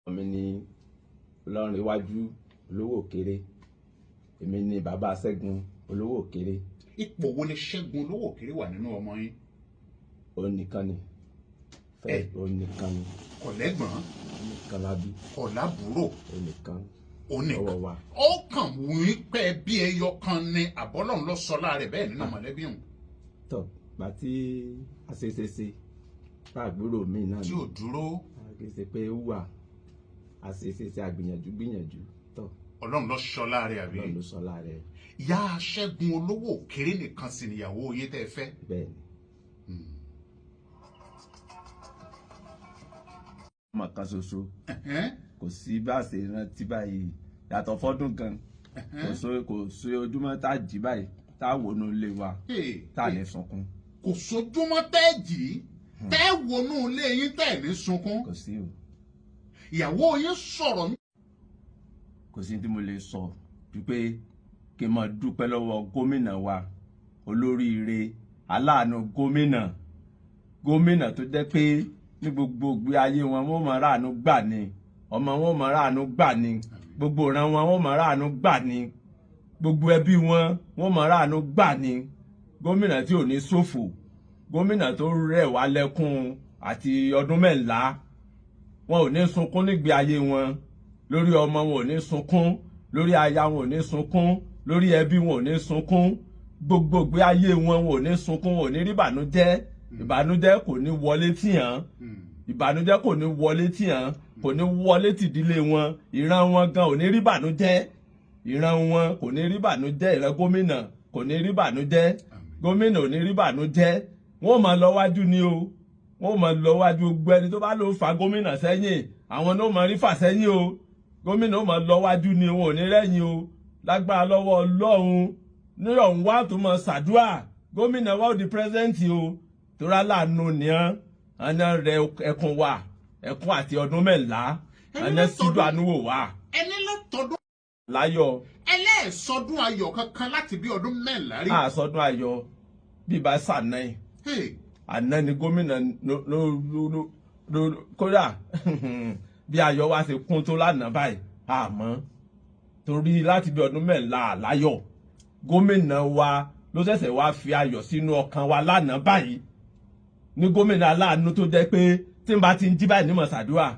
Mi ni Ọlọ́runrewájú Olówóòkéré. Èmi ni bàbá Ṣẹ́gun Olówóòkéré. Ipò wo ni Ṣẹ́gun Olówóòkéré wà nínú ọmọ yín? Òun nìkan ni. Fẹ́ òun nìkan ni. Kò lẹ́gbọ̀n? Òun nìkan la bí. Kò lábúrò? Òun nìkan. Òun nìkan. Lọ́wọ́ wa. Ó kàn wí pé bí ẹyọ kan ni àbọ́lọ́run ló sọ láàrẹ̀ bẹ́ẹ̀ nínú mọ̀lẹ́bí òun. Tọ́ gbà tí a ṣe ṣe ṣe tá àgbúrò mi náà tí ò dúró. Kì í ṣe pé ó wà a ṣe ṣe ṣe àgbìyànjú gbìyànjú tọ́. Ọlọ́run ló sọ láàrẹ̀ àbí? Ọlọ́run ló sọ láàrẹ̀. Ìyá Ṣẹ́gun Olówóòkéré nìkan sì níyàwó yín tẹ́ ẹ fẹ́. Bẹ́ẹ̀ ni. Ọmọ kan ṣoṣo kò sí bá a ṣe rántí báyìí yàtọ̀ fọ́dún kan kò sí ojúmọ́ tá a jí báyìí tá a wọnú ilé wa tá a lè sunkún. Kò sójúmọ́ tẹ́ ẹ jí tẹ́ ẹ wọnú ilé yín tẹ́ ẹ ní sunkún. Kò sí o. Ìyàwó yín sọ̀rọ̀. Kò sí tí mo lè sọ ju pé kí n máa dúpẹ́ lọ́wọ́ gómìnà wa olóríire aláàánú gómìnà gómìnà tó jẹ́ pé ní gbogbo ìgbé ayé wọn wọ́n máa ráàánú gbà ní ọmọ wọn máa ráàánú gbà ní gbogbo ìran wọn wọ́n máa ráàánú gbà ní gbogbo ẹbí wọn wọ́n máa ráàánú gbà ní gómìnà tí ò ní ṣòfò gómìnà tó rẹ̀ wá lẹ́kún àti ọdún mẹ́ńlá wọn ò ní sunkún nígbé ayé wọn lórí ọmọ wọn ò ní sunkún lórí aya wọn ò ní sunkún lórí ẹbí wọn ò ní sunkún gbogbo ìgbé ayé wọn wọn ò ní sunkún wọn ò ní rí ìbànújẹ́ ìbànújẹ́ kò ní wọlé tì hàn ìbànújẹ́ kò ní wọlé tì hàn kò ní wọlé tìdílé wọn ìran wọn gan ò ní rí ìbànújẹ́ ìran wọn kò ní rí ìbànújẹ́ ìran gómìnà kò ní rí ìbànújẹ́ gómìnà ò ní rí ìbànújẹ́ wọn ò máa lọ wájú ni o wọn ò máa lọ wájú gbogbo ẹni tó bá lọ fa gómìnà sẹ́yìn àwọn náà máa rí fà sẹ́yìn o gómìnà ò máa lọ wájú ni wọn ò ní rẹ́yìn o lágbára lọ́wọ́ Ọlọ́run ní ọ̀hún wá tó máa ṣàdúrà gómìnà wa ó di pírẹ́sẹ̀ǹtì o tóra láàánú nìyẹn àná rẹ ẹkùn wa ẹkùn àti ọdún mẹ́ńlá àná sídùú àánúwò wa. Ẹni látọdún. Láyọ̀. Ẹlẹ́ẹ̀sọdún ayọ̀ kankan láti bí ọdún mẹ́ńlá rí. Àsọdún ayọ̀ bí bá sànà yìí àná ni gómìnà ló ló kódà bí ayọ̀ wa ṣe kún tó lánàá báyìí àmọ́ torí láti bí ọdún mẹ́ńlá láyọ̀ gómìnà wa ló ṣẹ̀ṣẹ̀ wá fi ayọ̀ sínú ọkàn wa lánàá báyìí ní gómìnà aláàánú tó jẹ́ pé tí n bá ti ń jí báyìí ní mọ̀ ṣàdúrà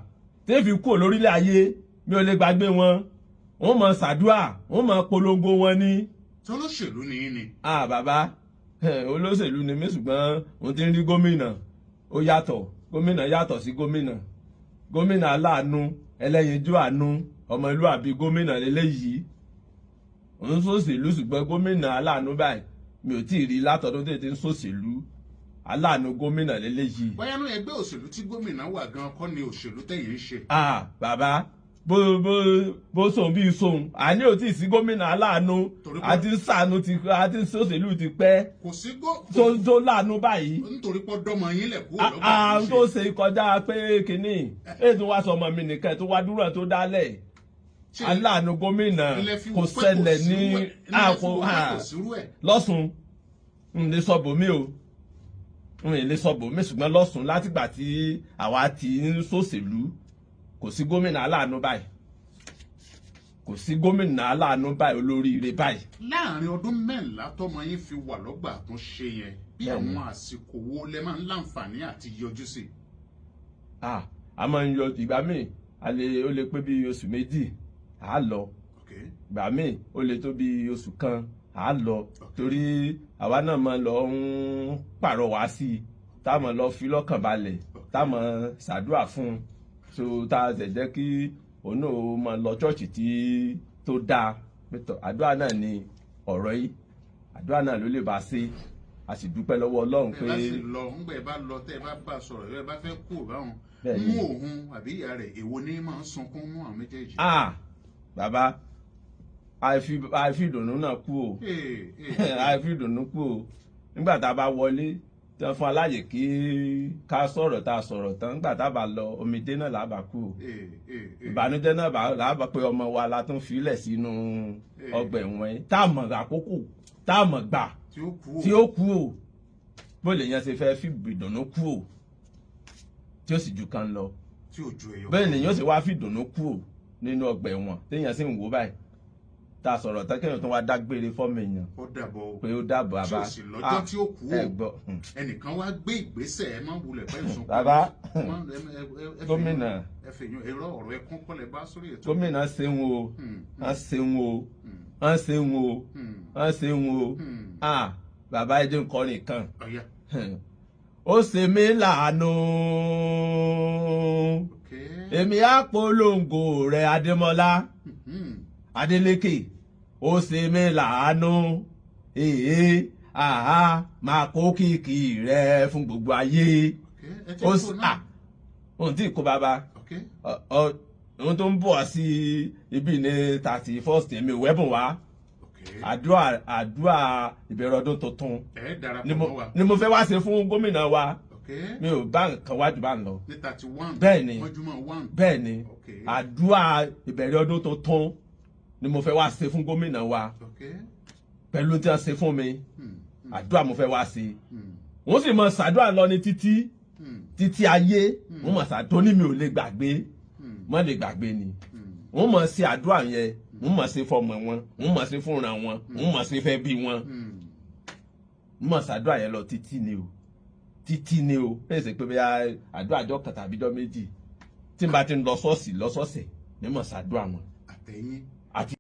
tí n fi kúrò lórílẹ̀ ayé mi ò lè gbàgbé wọn wọ́n mọ̀ ṣàdúrà wọ́n mọ̀ polongo wọn ní. Tolóṣèlú ni yín ni. Ah bàbá olóṣèlú ni mí ṣùgbọ́n òun ti ń rí gómìnà ó yàtọ̀ gómìnà yàtọ̀ sí gómìnà gómìnà aláàánú ẹlẹ́yinjú àánú ọmọlúàbí gómìnà lélẹ́yìí òun ṣòṣèlú ṣùgbọ́n gómìnà aláàánú báyìí mi ò tí ì rí látọdún tó ti ń ṣòṣèlú aláàánú gómìnà lélẹ́yìí. Bóyá ní ẹgbẹ́ òṣèlú tí gómìnà wà gan kọ́ ni òṣèlú tẹ̀yìn ń ṣe. Ah bàbá bó bó bó sòun bí sòun àní ò tí ì sí gómìnà aláàánú àti sànú ti àti ṣòṣèlú ti pẹ́ kò sí gó. tó láàánú báyìí. Nítorí pé dọ́mọ yín lẹ̀ kúrò lọ́gbà tó ṣe. Tó ṣe kọjá pé kínní èyí tó wá sọ ọmọ mi nìkan tó wá dúró tó dálẹ̀ aláàánú gómìnà kò ṣẹlẹ̀ ní àkó lọ́sùn ń lè sọ bòmí o n lè sọ bòmí ṣùgbọ́n lọ́sùn látìgbà tí àwa ti ń ṣòṣèlú kò sí gómìnà aláàánú báyìí kò sí gómìnà aláàánú báyìí olóríire báyìí. Láàrin ọdún mẹ́ńlá tọmọ yín fi wà lọ́gbà tó ṣe yẹn bí àwọn àsìkò wo lẹ máa ń láǹfààní àti yọjú sí. A máa ń yọ ìgbà míì ó lè pé bí oṣù méjì à á lọ ìgbà míì ó lè tó bí oṣù kan à á lọ torí àwa náà máa lọ ń pàrọwà sí i tá a máa lọ fi lọ́kàn balẹ̀ tá a máa ṣàdúrà fún un so tá a ṣẹ̀ jẹ́ kí òun náà máa lọ ṣọ́ọ̀ṣì tí tó dáa àdúrà náà ni ọ̀rọ̀ yìí àdúrà náà ló lè bá a ṣe a sì dúpẹ́ lọ́wọ́ Ọlọ́run pé. Ẹ bá sì lọ ńgbà ẹ bá lọ tẹ ẹ bá bá a sọ̀rọ̀ ẹ bá fẹ́ kú báwọn mú òun àbí ìyá rẹ̀ èwo ni máa ń sunkún mú àwọn méjèèjì. Ah bàbá àìfi ìdùnnú náà kú o àìfi ìdùnnú kú o nígbà tá a bá wọlé tí wọ́n fún aláyè kí ká sọ̀rọ̀ tá a sọ̀rọ̀ tán nígbà tá a bá lọ omijé náà là bá kú o ìbànújẹ́ náà là bá pé ọmọ wa la tún filẹ̀ sínú ọgbà ẹ̀wọ̀n yìí tá a mọ̀ àkókò tá a mọ̀ gbà tí ó kú o bó lè yẹn ṣe fẹ́ fi ìdùnnú kú o tí ó sì ju kan lọ. Tí ò ju ẹyọ. Bẹ́ẹ̀ ni yóò sì wá fìdùnnú kúrò nínú ọgbà ẹ̀wọ̀n téèyàn sì ń wò báyìí, tá a sọ̀rọ̀ tán, kéèyàn tó wá dágbére fọ́mọ èèyàn Ó dàbọ̀ o. pé ó dábọ̀. Tí Àbá ò sì lọ́jọ́ tí ó kú ẹ o. gbọ́. Ẹnìkan wá gbé ìgbésẹ̀, ẹ má wulẹ̀ pẹ́ ìsunkún. Bàbá, Gómìnà gómìnà. Ẹ fèyàn èrò ọ̀rọ̀ ẹkún kọ́lẹ̀ bá sórí ètò. Gómìnà ṣeun o, wọ́n ṣeun o, wọ́n ṣeun o, wọ́n ṣeun o. Ah, bàbá, ẹ jẹ́ n kọrin kan. Ọ̀ya. Ó ṣe mí láàánú. Èmi á polongo rẹ̀, Adémọ́lá Adélékè. Ó ṣe mí láàánú, èé àhá, máa kó kìkì rẹ̀ fún gbogbo ayé. Ẹ ti Ó kó sì náà. Ah, ohun tí kò bàbá ohun tó ń bọ̀ sí ibi ní 31st, èmi ò wẹ́bùn wá. Àdúrà ìbẹ̀rẹ̀ ọdún tuntun Ẹ darapọ̀ ni mo mọ́ wa. ni mo fẹ́ wá ṣe fún gómìnà wa. Mi ò bá nǹkan wájú bá ń lọ. Ní 31. Bẹ́ẹ̀ ni. Mọ́júmọ́ 1. Bẹ́ẹ̀ ni. Àdúrà ìbẹ̀rẹ̀ ọdún tuntun ni mo fẹ́ wá ṣe fún gómìnà wa pẹ̀lú tí wọ́n ṣe fún mi. Àdúrà mo fẹ́ wá ṣe. Wọ́n sì mọ ṣàdúrà lọ ní títí títí ayé. Wọ́n mọ̀ ṣàdó ní mi ò lè gbàgbé, mọ́ lè gbàgbé ni. Wọ́n mọ̀ ṣe àdúrà yẹn, wọ́n mọ̀ ṣe fọmọ wọn, wọ́n mọ̀ ṣe fúnra wọn, wọ́n mọ̀ ṣe fẹ́ bí wọn. Wọ́n mọ̀ ṣàdúrà yẹn lọ títí ni o, títí ni o. Bẹ́ẹ̀ sì pé bí àdúrà àjọ kan tàbí ọjọ́ 2 tí n bá ti ń lọ ṣọ́ọ̀ṣì lọ́sọ̀ọ̀sẹ̀ ní mọ̀ ṣàdúrà wọn. Àtẹ̀yìn. Àti